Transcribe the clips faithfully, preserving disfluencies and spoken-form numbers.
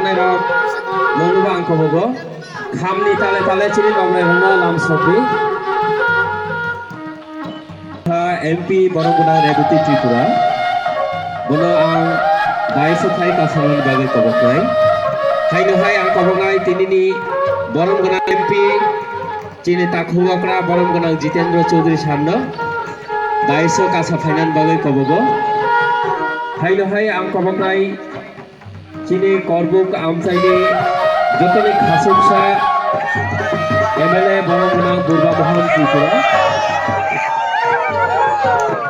Nairok, nongnobo ang kobogo. Khamni tale tale chini noknairokno lam sokdi. Ha, M P borom gwnang Reboti Tripura. Bono ang daiso phai kasamani bagwi koboknai. Haino hai ang koboknai tinini borom gwnang M P chini takhuk okra borom gwnang Jitendra Chaudhary sarno daiso kasa phainani bagwi kobogo. Haino hai ang koboknai chini Korbuk amchaini jotoni khasuksa M L A borom gwnang Burba Mohan Tripura.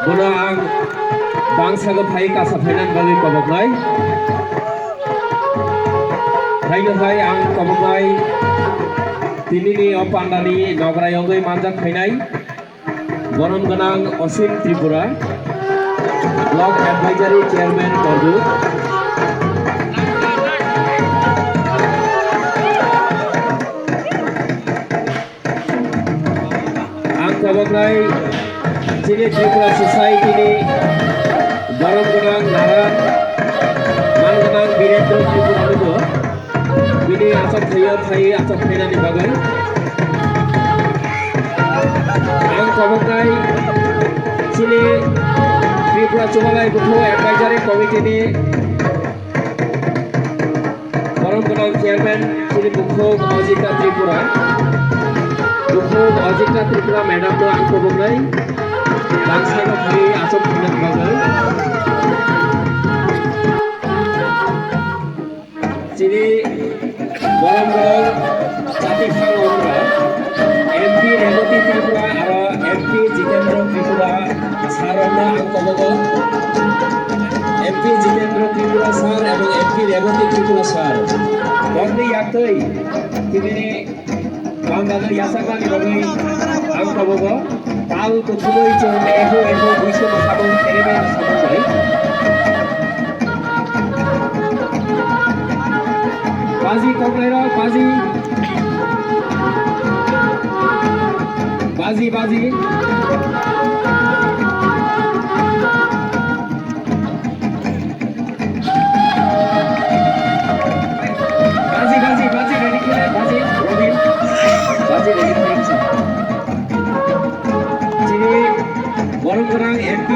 Bono ang bangsago phai kasa phainani bagwi koboknai. Haino hai ang koboknai tinini o pandani nograi wngwi manjak phainai. Borom gwnang Osim Tripura, Block Advisory Chairman Korbuk. Ang koboknai chini Tripura Society ni borom gwnang Naran, man gwnang Birendra Tripura nugo. Bini achak thaiyo thai achak phainani bagwi. Ang koboknai chini Tripura Chubalai Bukhu Advisory Committee ni borom gwnang chairman chini Bukhu Ojita Tripura. Bukhu Ojita Tripura madam no ang koboknai. Bangsa no thai achak phainani bagwi. Chini borom borom chati phang okra M P Reboti Tripura aro M P Jitendra Tripura sir rokno ang kobogo. M P Jitendra Tripura sir ebong M P Reboti Tripura sir rokni yaktwi tini Bangla no yasaknani bagwi ang kobogo. Tal kuthumui chwng eho eho buiso bwsabo kerebe samung bai. Baji koknai rok, baji. Baji, baji. Baji, baji, baji ready khe, baji, Robin. Baji ready khe, acha. Chini borom gwnang M P,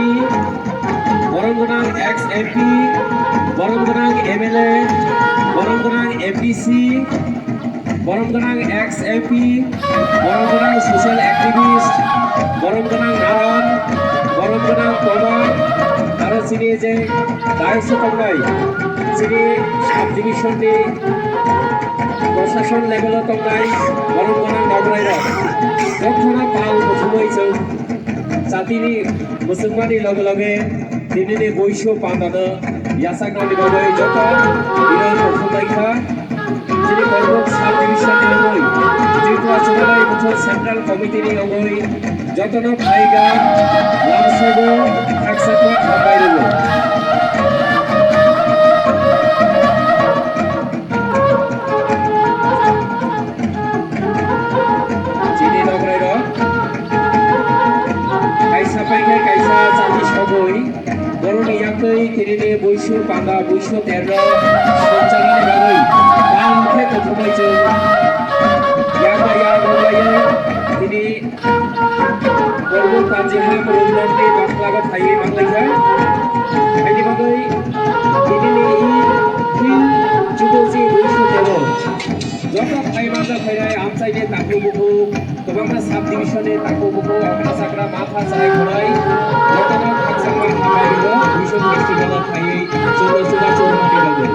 borom gwnang ex M P, borom gwnang M L A, borom gwnang M D C, borom gwnang ex M P, borom gwnang social activist, borom gwnang Naran, borom gwnang Toma, aro chini je dai se tongnai, chini sub division ni proshashan level o tongnai, borom gwnang nograi rok, jotono pal buthumui chwng chatini mwchwngmani loge loge tinini buisu pandano yachaknani bagwi joto biroi kuthumnaikha. Chini Korbuk sub division ni wngwi Tripura Chubalai Bukhu Central Committee ni wngwi jotono phaiga lamsogo khakchangma hambai rwo. Chini nograi rok kaisa pai khe kaisa chati sogwi borokni yaktwi tinini buisu panda buisu terno songcharnani bagwi bang khe kuthumui chwng yakba yak rwlaiwi tini Bormon panji ha borok nokni bakhlago phaiwi manglaikha. Haini bagwi tinini i phil judoji buisu tebo. Joto phai mangsa phainai amchaini takhuk bukhuk, kwbangma sub division ni takhuk bukhuk, okra chakra, mapha chai khwnai, jotono khakchangma hambai rwo, Buisong festival o phaiwi chwngno chubachu rwmani bagwi.